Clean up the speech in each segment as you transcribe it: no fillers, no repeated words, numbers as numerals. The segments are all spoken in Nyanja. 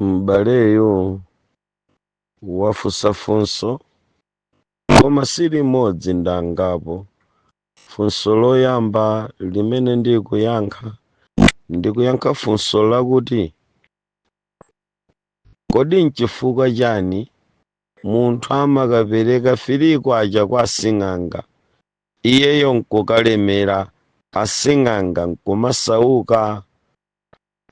M'baleyo wafunsa funso, koma si limodzi, ndangapo. Funso loyamba limene ndikuyankha, ndikuyankha funso lakuti, kodi nchifukwa chani munthu amakapereka 3 kwacha kwa asing'anga, iyeyo nkukalemera, asing'anga nkumasauka?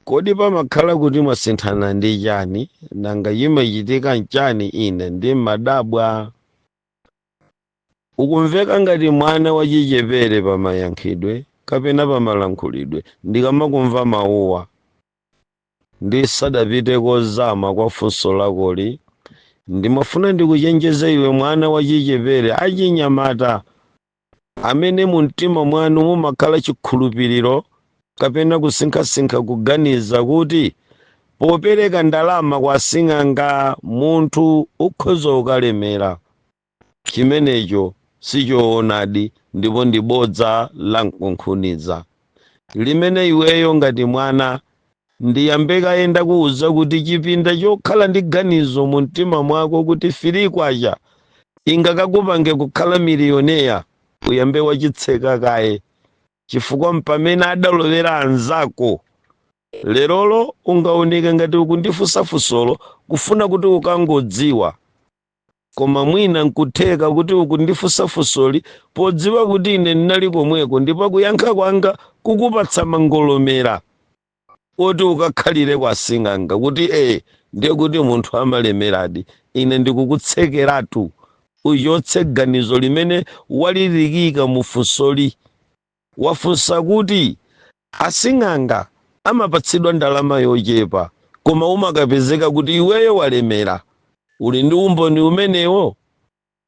Kodi pamakhala kuti mwasinthana ndi chani? Nanga chimachitika nchani? Ine ndi madabwa. Ukumveka ngati mwana wachichepere pamayankhidwe kapena pamalankhulidwe. Ndikamakumva mawuwa, ndisadapite kozama kwa funso lakoli, ndimafuna ndikuchenjeze iwe mwana wachichepere, achinyamata amene mu mtima mwanu mumakhala chikhulupiriro kapena kusinkhasinkha, kuganiza kuti popereka ndalama kwa sing'anga munthu ukhoza ukalemera. Chimenecho sichoonadi, ndipo ndi bodza la mkunkhuniza limene iweyo ngati mwana ndiyambe kayenda kuwuza kuti chipinda chokhala ndi ganizo mu mtima mwako kuti 3 kwacha ingakakupange kukhala millionaire, uyambe wachitseka kaye, chifukwa mpamene adalowera anzako. Lerolo ungaoneke ngati ukundifunsa funsolo kufuna kuti ukangodziwa, koma mwina nkutheka kuti ukundifunsa funsoli podziwa kuti ine ndinali komweko, ndipo kuyankha kwanga kukupatsa mangolomera oti ukakhalire kwa sing'anga kuti ee, ndiye kuti munthu amalemeradi. Ine ndikukutsekeratu uchotse ganizo limene walirikika mu funsoli. Wafunsa kuti asing'anga amapatsidwa ndalama yochepa, koma umakapezeka kuti iweyo walemera. Uli ndi umboni umenewo?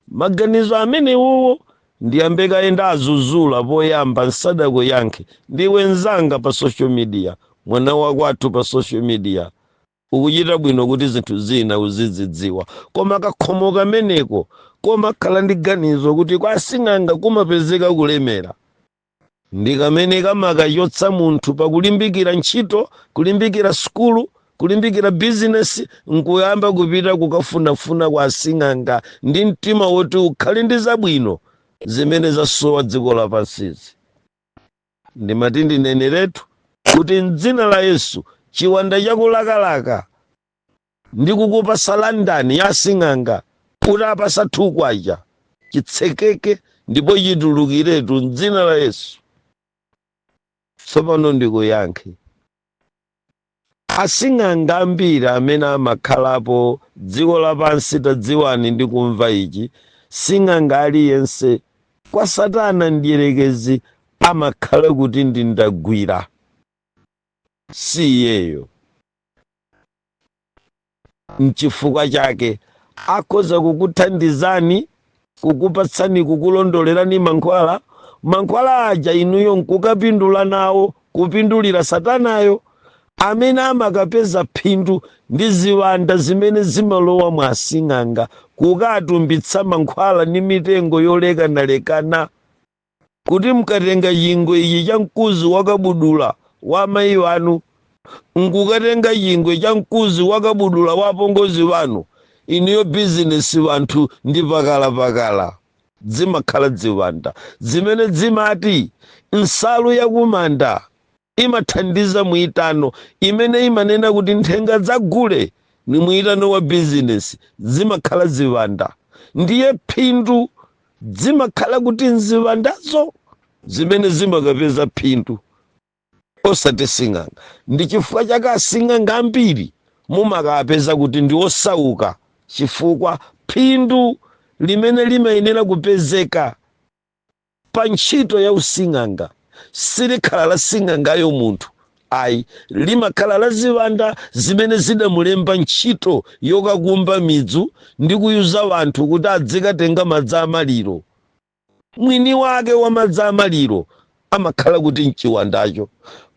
Maganizo amenewowo ndiyambe kayenda azuzula poyamba nsadakuyankhe. Ndiwe nzanga pa social media, mwana wakwathu pa social media, ukuchita bwino kuti zinthu zina uzizidziwa, koma kakhomo kameneko komakhala ndi ganizo kuti kwa asing'anga kumapezeka kulemera ndi kamene kamakachotsa munthu pakulimbikira ntchito, kulimbikira sukulu, kulimbikira bizinesi, nkuyamba kupita kukafunafuna kwa asing'anga ndi mtima woti ukhale ndi zabwino zimene zasowa dziko lapansizi. Ndimati ndineneretu kuti mdzina la Yesu, chiwanda chakulakalaka ndi kukupasa London ya asing'anga kuti apasa 2 kwacha chitsekeke ndipo chitulukiretu mdzina la Yesu. Tsopano ndikuyankhe. Asing'anga ambiri amene amakhalapo dziko lapansi, tadziwani ndi kumva ichi: sing'anga aliyense kwa Satana mdierekezi amakhala kuti ndi ndagwira, si iyeyo. Nchifukwa chake akhoza kukuthandizani, kukupatsani, kukulondolerani mankhwala. Mankhwala aja inuyo nkukapindula nawo, kupindulira Satanayo. Amene amakapeza phindu ndi ziwanda zimene zimalowa mwa asing'anga kukatumbitsa mankhwala ndi mitengo yolekanalekana, kuti mkatenga chingwe ichi cha mkuzi wakabudula wa amayi wanu, nkukatenga chingwe cha mkuzi wakabudula wa apongozi wanu, inuyo bizinesi wanthu ndi pakalapakala. Zimakhala ziwanda zimene zimati nsalu yakumanda imathandiza mwitano, imene imanena kuti nthenga zagule ni mwitano wa bizinesi. Zimakhala ziwanda, ndiye phindu zimakhala kuti nziwandazo zimene zimakapeza phindu, osati sing'anga. Ndi chifukwa chake asing'anga ambiri mumakapeza kuti ndi osauka, chifukwa phindu limene limayenera kupezeka pa ntchito ya using'anga silikhala la sing'angayo munthu ayi, limakhala la ziwanda zimene zidamulemba ntchito yokakumba midzu ndi kuyuza wanthu kuti adzikatenga madzi amaliro. Mwini wake wa madzi amaliro amakhala kuti mchiwandacho,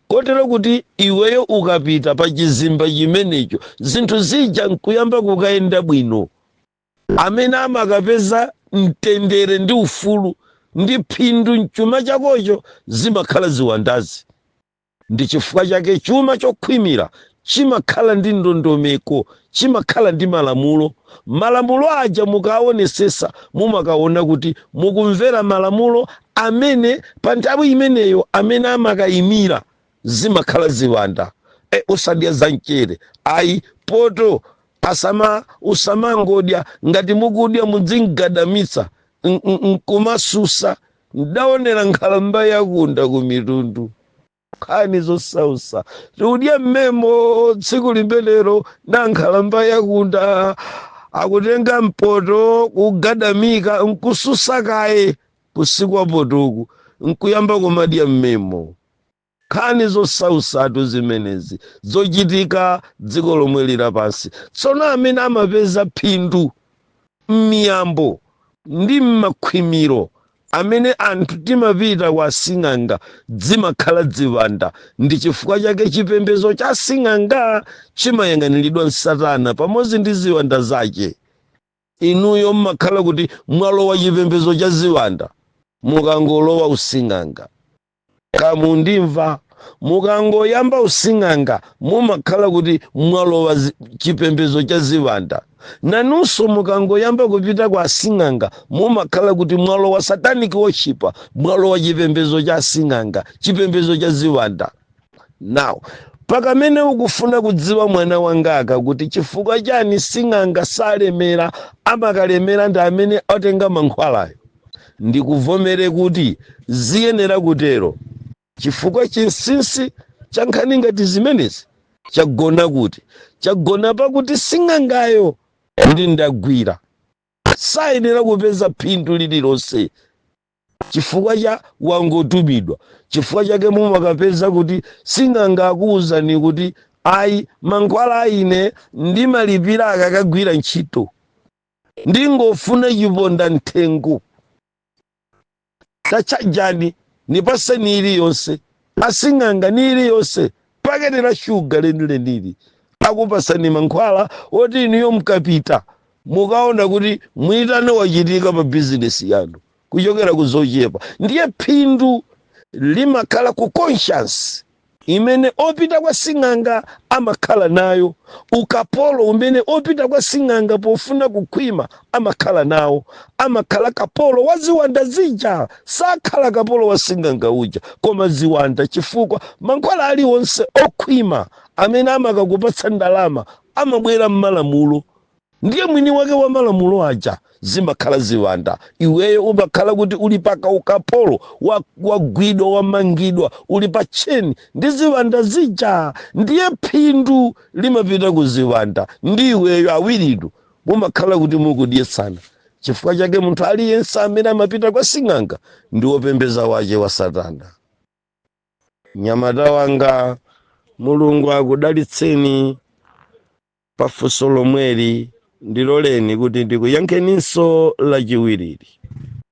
kotero kuti iweyo ukapita pa chizimba chimenecho, zinthu zija nkuyamba kukayenda bwino. Amene amakapeza mtendere ndi ufulu ndi phindu mchuma chakocho zimakhala ziwandazi. Ndi chifukwa chake chuma chokhwimira Chimakhala ndi ndondomeko, chimakhala ndi malamulo. Malamulo aja mukaonesesa, mumakaona kuti mukumvera malamulo amene pa nthawi imeneyo amene amakayimira zimakhala ziwanda. Usadya za mchere, ayi, poto asama usamangodya. Ngati mukudya, mudzingadamitsa nkumasusa. Ndaonera nkhalamba yakunda ku mitundu, nkhani zosausa. Tikudya mmemo tsiku limenelo na nkhalamba yakunda, akutenga mpoto, kugadamika, nkususa kaye kusikwa potoku, nkuyamba kumadya mmemo. Nkhani zosausatu zimenezi zochitika dziko lomwe lila pansi. Tsono amene amapeza phindu m'miyambo ndi m'makhwimiro amene anthu timapita kwa sing'anga zimakhala ziwanda. Ndi chifukwa chake chipembedzo cha sing'anga chimayang'aniridwa Satana pamodzi ndi ziwanda zake. Inuyo mmakhala kuti mwalowa chipembedzo cha ziwanda mukangolowa using'anga. Kamundimva? Mukangoyamba using'anga, mumakhala kuti mwalowa chipembedzo cha ziwanda. Nanunso mukangoyamba kupita kwa asing'anga, mumakhala kuti mwalowa satanic worship, mwalowa chipembedzo cha asing'anga, chipembedzo cha ziwanda. Now, pakamene ukufuna kudziwa, mwana wangaka, kuti chifukwa chani sing'anga salemera, amakalemera ndi amene atenga mankhwalayo, ndikuvomere kuti ziyenera kutero, chifukwa chinsinsi cha nkhani ngati zimenezi chagona kuti? Chagona pakuti sing'angayo ndi ndagwira sayenera kupeza phindu lililonse chifukwa cha wangotumidwa. Chifukwa chake mumakapeza kuti sing'anga akuwuzani kuti, "Ayi, mankhwala aine ndimalipira akakagwira ntchito. Ndingofuna chiponda mthengo, tachajani, nipaseni iliyonse." Asing'anga ni iliyonse, paketi la shuga lenilenili, akupasani mankhwala oti inuyo mukapita mukaona kuti mwitano wachitika pa bizinesi yanu kuchokera ku zochepa. Ndiye phindu limakhala ku conscience imene opita kwa sing'anga amakhala nayo, ukapolo umene opita kwa sing'anga pofuna kukhwima amakhala nawo. Amakhala kapolo wa ziwanda zija, sakhala kapolo wa sing'anga uja, koma ziwanda, chifukwa mankhwala aliwonse okhwima amene amakakupatsa ndalama amabwera m'malamulo. Ndiye mwini wake wa malamulo aja zimakhala ziwanda. Iweyo umakhala kuti uli paka ukapolo, wagwidwa, wamangidwa, uli pa tcheni ndi ziwanda zija. Ndiye phindu limapita ku ziwanda ndi iweyo, awiritu mumakhala kuti mukudyetsana. Chifukwa chake munthu aliyense amene amapita kwa sing'anga ndi wopembeza wache wa Satana. Nyamata wanga, Mulungu akudalitseni pafunso lomweli. Ndiloleni kuti ndikuyankheninso lachiwiriri.